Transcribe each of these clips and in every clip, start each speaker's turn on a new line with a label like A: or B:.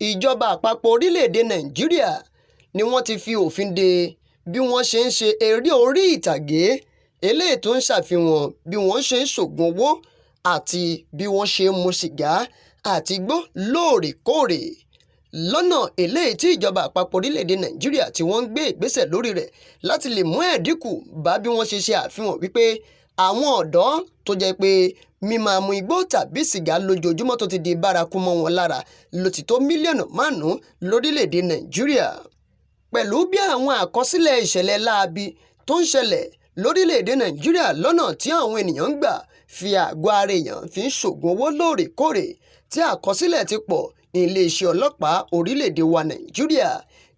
A: Ìjọba àpapọ̀ orílẹ̀‐èdè Nàìjíríà ni wọ́n ti fi òfin de bí wọ́n ṣe ń ṣe eré orí ìtàgé eléyìí tó ń ṣàfihàn bí wọ́n ṣe ń ṣoògùn owó àti bí wọ́n ṣe ń mu sìgá àti igbó lóòrèkóòrè, lọ́nà eléyìí tí ìjọba àpapọ̀ orílẹ̀‐èdè Nàìjíríà tí wọ́n ń gbé ìgbésẹ̀ lórí rẹ̀ láti lè mú ẹ̀dínkù bá bí wọ́n ṣe ṣe àfihàn wípé àwọn ọ̀dọ́ tó jẹ́ pé mímáa mu igbó tàbí sìgá lójoojúmọ́ tó ti di bárakú mọ́ wọn lára ló ti tó mílíọ̀nù 5 lórílẹ̀‐èdè Nàìjíríà. Pẹ̀lú bí àwọn àkọsílẹ̀ ìṣẹ̀lẹ̀ láabi tó ń ṣẹlẹ̀ lórílẹ̀‐èdè Nàìjíríà lọ́nà tí àwọn ènìyàn ń gbà fi àgọ́ ara èèyàn fi ń ṣoògùn owó lóòrèkóòrè tí àkọsílẹ̀ ti pọ̀ ní iléeṣẹ́ ọlọ́pàá orílẹ̀‐èdè wa Nàìjíríà,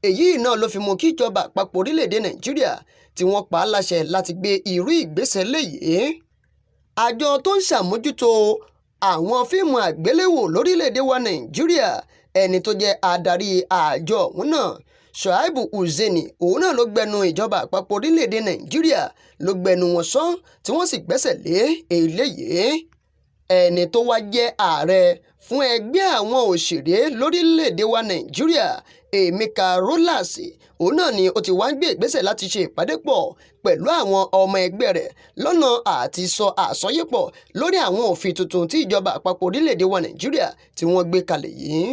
A: èyí náà ló fi mú kí ìjọba àpapọ̀ orílẹ̀‐èdè Nàìjíríà tí wọ́n pa á láṣẹ láti gbé irú ìgbésẹ̀ léyìí. Àjọ tó ń ṣàmójútó àwọn fíìmù àgbéléwò lórílẹ̀‐èdè wa Nàìjíríà, ẹni tó jẹ́ adarí àjọ ọ̀hún náà, Shuaibu Hussaini, òun náà ló gbẹnu ìjọba àpapọ̀ orílẹ̀‐èdè Nàìjíríà ló gbẹnu wọn sọ tí wọ́n sì gbẹ́sẹ̀ lé eléyìí. Ẹni tó wá jẹ́ ààrẹ fún ẹgbẹ́ àwọn òṣèré lórílẹ̀‐èdè wa Nàìjíríà, Emeka Rollas, òun náà ni ó ti wá ń gbé ìgbésẹ̀ láti ṣe ìpàdé pọ̀ pẹ̀lú àwọn ọmọ ẹgbẹ́ rẹ̀ lọ́nà àti sọ àsọyépọ̀ lórí àwọn òfin tuntun tí ìjọba àpapọ̀ orílẹ̀‐èdè wa Nàìjíríà tí wọ́n gbé kalẹ̀ yìí.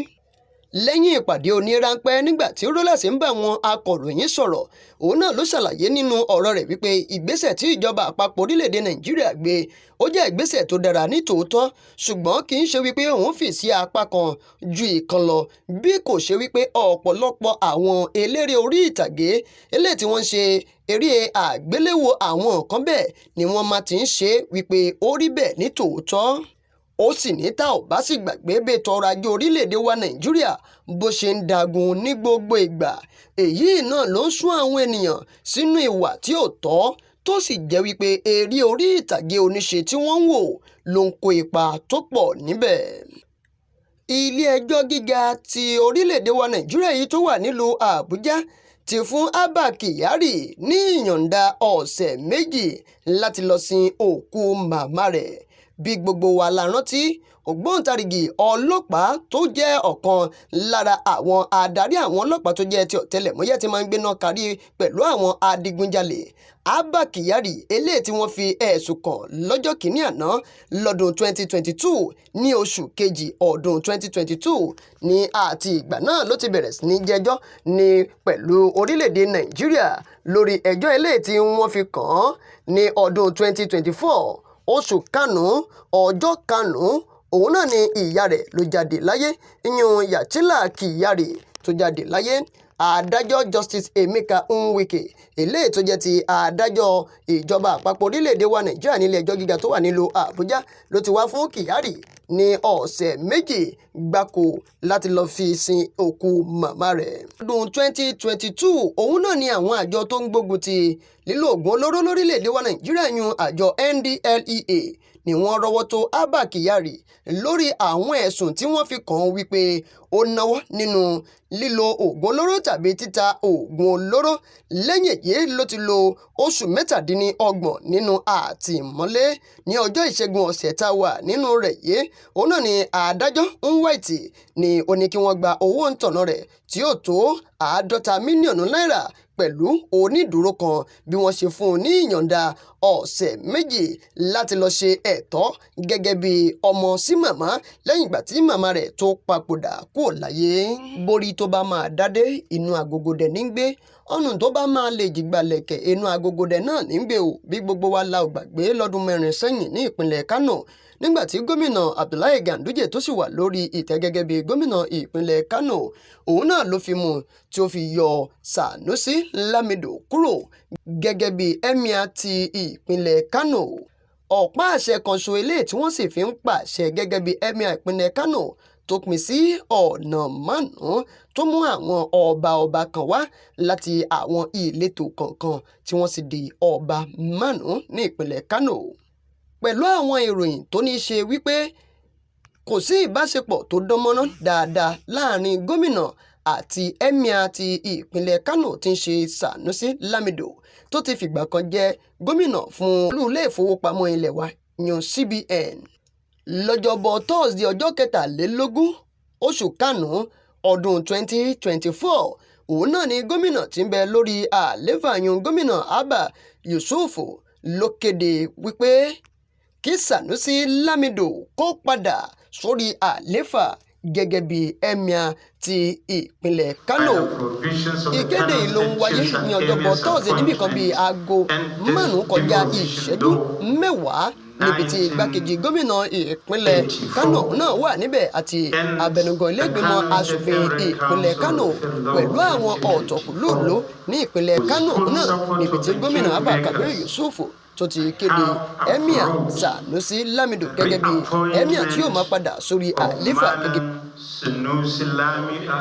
A: Lẹ́yìn ìpàdé oníránpẹ́, nígbà tí Rollas ń bá àwọn akọ̀ròyìn sọ̀rọ̀, òun náà ló ṣàlàyé nínú ọ̀rọ̀ rẹ̀ wípé ìgbésẹ̀ tí ìjọba àpapọ̀ orílẹ̀‐èdè Nàìjíríà gbé ó jẹ́ ìgbésẹ̀ tó dára ní tòótọ́, ṣùgbọ́n kì í ṣe wípé òun fì sí apá kan ju ìkan lọ, bí kò ṣe wípé ọ̀pọ̀lọpọ̀ àwọn eléré orí ìtàgé eléyìí tí wọ́n ń ṣe eré àgbéléwò àwọn nǹkan bẹ́ẹ̀ ni wọ́n máa ti ń ṣe wípé ó rí bẹ́ẹ̀ ní tòótọ́. Ó sì ní tá ò bá sì gbàgbé bẹ́tò ọrọ̀ ajé orílẹ̀‐èdè wa Nàìjíríà bó ṣe ń dagun ní gbogbo ìgbà, èyí náà ló ń sún àwọn ènìyàn sínú ìwà tí ò tọ́, tó sì jẹ́ wípé eré orí ìtàgé oníṣe tí wọ́n ń wò ló ń kó ipa tó pọ̀ níbẹ̀. Ilé-ẹjọ́ gíga ti orílẹ̀‐èdè wa Nàìjíríà yìí tó wà nílùú Àbújá ti fún Abba Kyari ní ìyọ̀ǹda ọ̀sẹ̀ 2 láti lọ́ọ́ sin òkú màmá rẹ̀. Bí gbogbo wa la rántí, ògbóǹtarìgì ọlọ́pàá tó jẹ́ ọ̀kan lára àwọn adarí àwọn ọlọ́pàá tó jẹ́ ti ọ̀tẹlẹ̀múyẹ́ tí máa ń gbéná kárí pẹ̀lú àwọn adigunjalè, Abba Kyari, eléyìí tí wọ́n fi ẹ̀sùn kàn lọ́jọ́ kìíní àná lọ́dún 2022, ní oṣù kejì ọdún 2022 ní àti ìgbà náà ló ti bẹ̀rẹ̀ sí ní jẹ́jọ́ ní pẹ̀lú orílẹ̀-èdè Nàìjíríà lórí ẹjọ́ eléyìí tí wọ́n fi kàn án ní ọdún 2024, oṣù karùn-ún ọjọ́ 5. Òun náà ni ìyá rẹ̀ ló jáde láyé, ìyún Yachila Kyari tó jáde láyé. Adájọ́ Justice Emeka Nwike, eléyìí tó jẹ́ ti adájọ́ ìjọba àpapọ̀ orílẹ̀-èdè wa Nàìjíríà nílé ẹjọ́ gíga tó wà nílùú Àbújá, ló ti wá fún Kyari ní ọ̀sẹ̀ 2 gbáko láti lọ́ọ́ fi sin òkú màmá rẹ̀. Ọdún 2022, òun náà ni àwọn àjọ tó ń gbógun ti lílo oògùn olóró lórílẹ̀-èdè wa Nàìjíríà, yún àjọ NDLEA, ni wọ́n rọ́wọ́ tó Abba Kyari lórí àwọn ẹ̀sùn tí wọ́n fi kàn án wípé ó náwó nínú lílo oògùn olóró tàbí títa oògùn olóró. Lẹ́yìn èyí ló ti lo oṣù 37 nínú àtìmọ́lé. Ní ọjọ́ ìṣẹ́gun ọ̀sẹ̀ tá a wà nínú rẹ̀ yìí, òun náà ni adájọ́ Nwaiti ni ó ní kí wọ́n gba owó ìtanràn rẹ̀ tí yóò tó 50 mílíọ̀nù náírà pẹ̀lú onídùúró kan, bí wọ́n ṣe fún un ní ìyọ̀ǹda ọ̀sẹ̀ 2 láti lọ́ọ́ ṣe ẹ̀tọ́ gẹ́gẹ́ bí ọmọ sí màmá lẹ́yìn ìgbà tí màmá rẹ̀ tó papòdà kúrò láyé. Borí tó bá máa dádé, inú agogo dẹ ní gbé, ọ̀nà tó bá máa lè jìgbàlẹ̀kẹ̀, inú agogo dẹ náà ní gbé o. Bí gbogbo wa la ò gbàgbé, lọ́dún 4 sẹ́yìn ní ìpínlẹ̀ Kánò, nígbà tí gómìnà Abdullahi Ganduje tó sì wà lórí ìtẹ́ gẹ́gẹ́ bí gómìnà ìpínlẹ̀ Kánò, òun náà ló fi mú tí ó fi yọ Sanusi Lamido kúrò gẹ́gẹ́ bí emir ti ìpínlẹ̀ Kánò. Ọ̀pá àṣẹ kan ṣo eléyìí tí wọ́n sì fi ń pàṣẹ gẹ́gẹ́ bí emir ìpínlẹ̀ Kánò tó pín sí ọ̀nà márùn-ún, tó mú àwọn ọba ọba kan wá láti àwọn ìletò kọ̀ọ̀kan tí wọ́n sì di ọba márùn-ún ní ìpínlẹ̀ Kánò, pẹ̀lú àwọn ìròyìn tó ní í ṣe wípé kò sí ìbáṣepọ̀ tó dán mọ́rán dáadáa láàrin gómìnà àti emir ti ìpínlẹ̀ Kánò tí ń ṣe Sanusi Lamido, tó ti fìgbà kan jẹ́ gómìnà fún olú ilé ìfowópamọ́ ilé wa yan CBN. Lọ́jọ́bọ́ tọ́sídẹ̀ẹ́, ọjọ́ 23 oṣù karùn-ún ọdún 2024 òun náà ni gómìnà tí ń bẹ lórí àlééfà yun, Gómìnà Abba Yusuf, ló kéde wípé kí Sanusi Lamido kó padà sórí àlééfà gẹ́gẹ́ bí Emir ti ìpínlẹ̀ Kano. Ìkéde yìí ló ń wáyé ní ọjọ́bọ̀ Thursday níbi kan bíi aago 5 kọjá ìṣẹ́jú 10, níbi tí igbákejì gómìnà ìpínlẹ̀ Kano náà wà níbẹ̀ àti abẹnugan ilé-ìgbìmọ̀ asòfin ìpínlẹ̀ Kano pẹ̀lú àwọn ọ̀tọ̀kùlúùlú ní ìpínlẹ̀ Kano náà, níbi tí Gómìnà Abba Kabir Yusuf tó ti kéde Emir Sanusi Lamido gẹ́gẹ́ bí emir tí yóò máa padà sórí àlééfà gẹ́gẹ́.
B: Sanusi Lamido.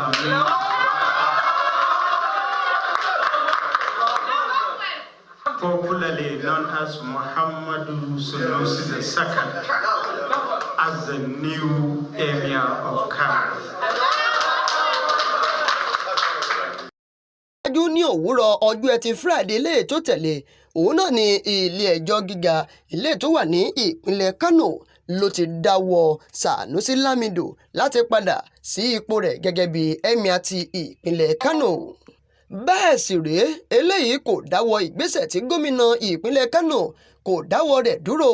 B: Popularly known as Muhammadu Sanusi II, as the new Emir of Kano.
A: Ṣáájú ní òwúrọ̀ ọjọ́ Ẹtì Friday eléyìí tó tẹ̀lé òun náà ní ilé-ẹjọ́ gíga ilé tó wà ní ìpínlẹ̀ Kano ló ti dáwọ́ Sanusi Lamido láti padà sí ipò rẹ̀ gẹ́gẹ́ bí Emir ti ìpínlẹ̀ Kano. Bẹ́ẹ̀ sì rèé, eléyìí kò dáwọ́ ìgbésẹ̀ tí gómìnà ìpínlẹ̀ Kano kò dáwọ́ rẹ̀ dúró,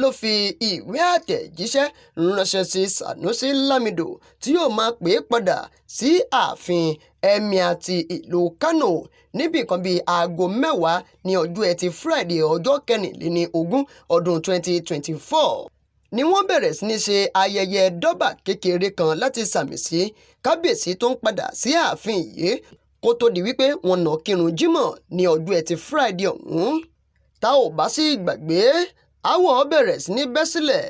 A: ló fi ìwé àtẹ̀jíṣẹ́ ránṣẹ́ sí Sanusi Lamido tí yóò máa pè é padà sí ààfin Emir ti ìlú Kano níbi nǹkan bíi aago 10 ní ọjọ́ Ẹtì Friday, ọjọ́ 24 ọdún 2024, ni wọ́n bẹ̀rẹ̀ sí ní ṣe ayẹyẹ dọ́bà kékeré kan láti sàmì sí kábíyèsí tó ń padà sí ààfin yìí, kó tó di wípé wọ́n nà kírun jímọ̀ ní ọjọ́ Ẹtì Friday ọ̀hún. Tá ò bá sì gbàgbé, aáwọ̀ bẹ̀rẹ̀ sí ní bẹ́ sílẹ̀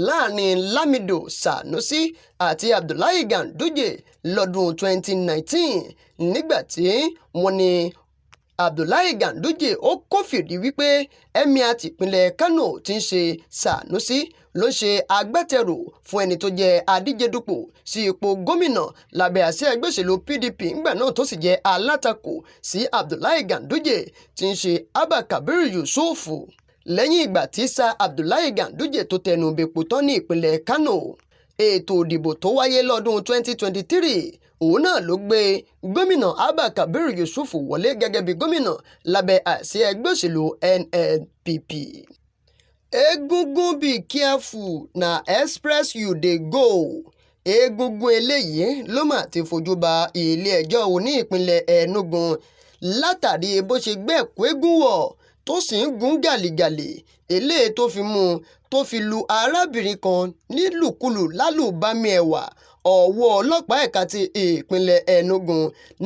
A: láàrin Lamido Sanusi àti Abdullahi Ganduje lọ́dún 2019, nígbà tí wọ́n ní Abdullahi Ganduje ó kófìrí wípé Emir tìpínlẹ̀ Kano tí ń ṣe Sanusi ló ń ṣe agbátẹrù fún ẹni tó jẹ́ adíjedupò sí ipò gómìnà lábẹ́ àsíá ẹgbẹ́ òṣèlú PDP ńgbà náà, tó sì jẹ́ alátakò sí Abdullahi Ganduje tí ń ṣe Abba Kabir Yusuf, lẹ́yìn ìgbà tí Sir Abdullahi Ganduje tó tẹnu bẹ̀pọ̀ tán ní ìpínlẹ̀ Kano. Ètò ìdìbò tó wáyé lọ́dún 2023 òun náà ló gbé Gómìnà Abba Kabir Yusuf wọlé gẹ́gẹ́ bí gómìnà lábẹ́ àsíá ẹgbẹ́ òṣèlú NNPP. Egungun, be careful, na express you dey go. Egungun eléyìí ló mà ti fojú ba ilé-ẹjọ́ ní ìpínlẹ̀ Enugu látàrí bó ṣe gbé ẹ̀kú eégún wọ̀ tó sì ń gún gàlígàlí, eléyìí tó fi mú un tó fi lu arábìnrin kan nílùkulù lálùbami ẹ̀wà. Ọwọ́ ọlọ́pàá ẹ̀ka ti ìpínlẹ̀ Enugu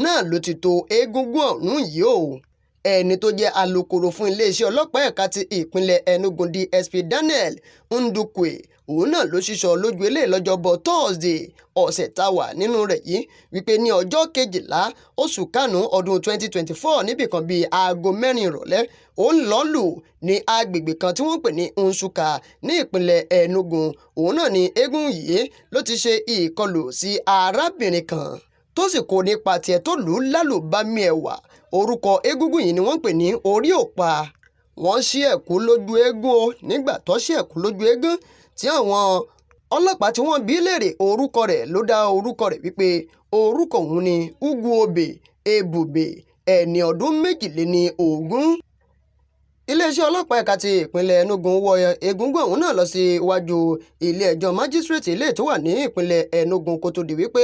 A: náà ló ti tó egungun ọ̀hún yìí o. Ẹni tó jẹ́ alūkkóró fún iléeṣẹ́ ọlọ́pàá ẹ̀ka ti ìpínlẹ̀ Enugu, DSP Daniel Ndukwe, òun náà ló ṣíṣọ lójú eléyìí lọ́jọ́bọ̀ Thursday ọ̀sẹ̀ tá a wà nínú rẹ̀ yìí wípé ní ọjọ́ 12 oṣù karùn-ún ọdún 2024, níbì kan bíi aago 4 ìrọ̀lẹ́, òun lọ́ọ́ lù ní agbègbè kan tí wọ́n ń pè ní Nsukka ní ìpínlẹ̀ Enugu. Òun náà ni eégún yìí ló ti ṣe ìkọlù sí arábìnrin kan tó sì kó nípa tiẹ̀ tó lù ú lálùbami ẹ̀wà. Orúkọ egungun yìí ni wọ́n ń pè ní orí òpa. Wọ́n ṣí ẹ̀kú lójú eégún o. Nígbà tó ṣí ẹ̀kú lójú eégún tí àwọn ọlọ́pàá tí wọ́n bí léèrè orúkọ rẹ̀, ló dá orúkọ rẹ̀ wípé orúkọ òun ni Ugwuobe Ebube, ẹni ọdún 22. Iléeṣẹ́ ọlọ́pàá ẹ̀ka ti ìpínlẹ̀ Enugu wọ egungun ọ̀hún náà lọ sí iwájú ilé-ẹjọ́ májísrèètì ilé tó wà ní ìpínlẹ̀ Enugu, kó tó di wípé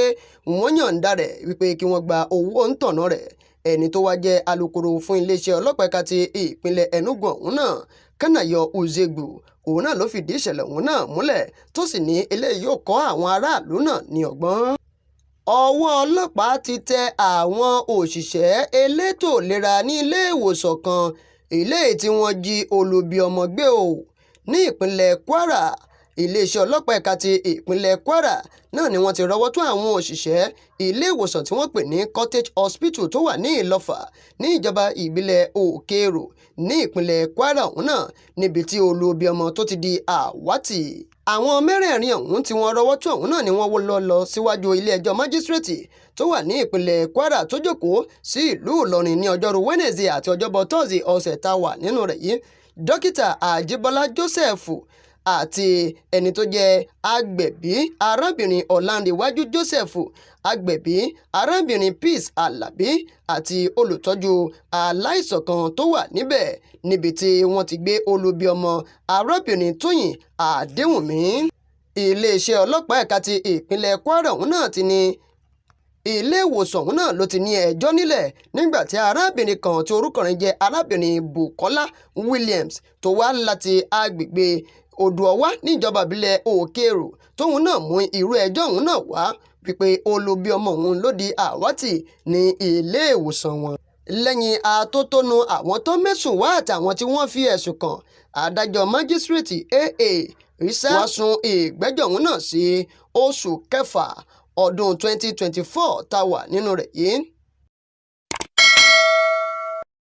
A: wọ́n yọ̀ǹda rẹ̀ wípé kí wọ́n gba owó ńtọ̀nà rẹ̀. Ẹni tó wá jẹ́ alūkkóró fún iléeṣẹ́ ọlọ́pàá ẹ̀ka ti ìpínlẹ̀ Enugu ọ̀hún náà, Kanayo Uzegbu, òun náà ló fìdí ìṣẹ̀lẹ̀ ọ̀hún náà múlẹ̀, tó sì ní eléyìí yóò kọ́ àwọn aráàlú náà ní ọgbọ́n. Ọwọ́ ọlọ́pàá ti tẹ àwọn òṣìṣẹ́ elétò ìlera ní iléèwòsàn kan eléyìí tí wọ́n jí olubi ọmọ gbé o ní ìpínlẹ̀ Kwara. Iléeṣẹ́ ọlọ́pàá ẹ̀ka ti ìpínlẹ̀ Kwara náà ni wọ́n ti rọ́wọ́ tó àwọn òṣìṣẹ́ iléèwòsàn tí wọ́n pè ní Cottage Hospital tó wà ní Ìlọ́fà ní ìjọba ìbílẹ̀ Òkè-Èrò ní ìpínlẹ̀ Kwara ọ̀hún náà, níbi tí olubi ọmọ tó ti di àwátì. Àwọn mẹ́rẹ̀ẹ̀rin ọ̀hún tí wọ́n rọ́wọ́ tó ọ̀hún náà ni wọ́n wọ́ lọ síwájú ilé-ẹjọ́ májísrèètì tó wà ní ìpínlẹ̀ Kwara tó jókòó sí ìlú Ìlọrin ní ọjọ́rú Wednesday àti ọjọ́bọ̀ Thursday ọ̀sẹ̀ tá a wà nínú rẹ̀ yìí. Dókítà Àjíbọ́lá Joseph Àti ẹni tó jẹ́ agbẹ̀bí, arábìnrin Ọláǹrewájú Joseph, agbẹ̀bí arábìnrin Peace Alábí àti olùtọ́jú aláìsàn kan tó wà níbẹ̀ níbi tí wọ́n ti gbé olubi ọmọ, arábìnrin Tóyìn Adéwùnmí. Iléeṣẹ́ ọlọ́pàá ẹ̀ka ti ìpínlẹ̀ Kwara ọ̀hún náà ti ní ilé ìwòsàn ọ̀hún náà ló ti ní ẹjọ́ nílẹ̀ nígbà tí arábìnrin kan tí orúkọ rẹ̀ jẹ́ arábìnrin Bukola Williams, tó wá láti agbègbè Odò-Ọwá níjọba ìbílẹ̀ Òkè-Èrò, tóun náà mú irú ẹjọ́ ọ̀hún náà wá wípé olubi ọmọ òun ló di àwátì ní ilé ìwòsàn wọn. Lẹ́yìn atótónu àwọn tó mẹ́sùn wá àtàwọn tí wọ́n fi ẹ̀sùn kàn, adájọ́ májísrèètì A.A. Isah wá sún ìgbẹ́jọ́ ọ̀hún náà sí oṣù kẹfà ọdún 2024 tá a wà nínú rẹ̀ yìí.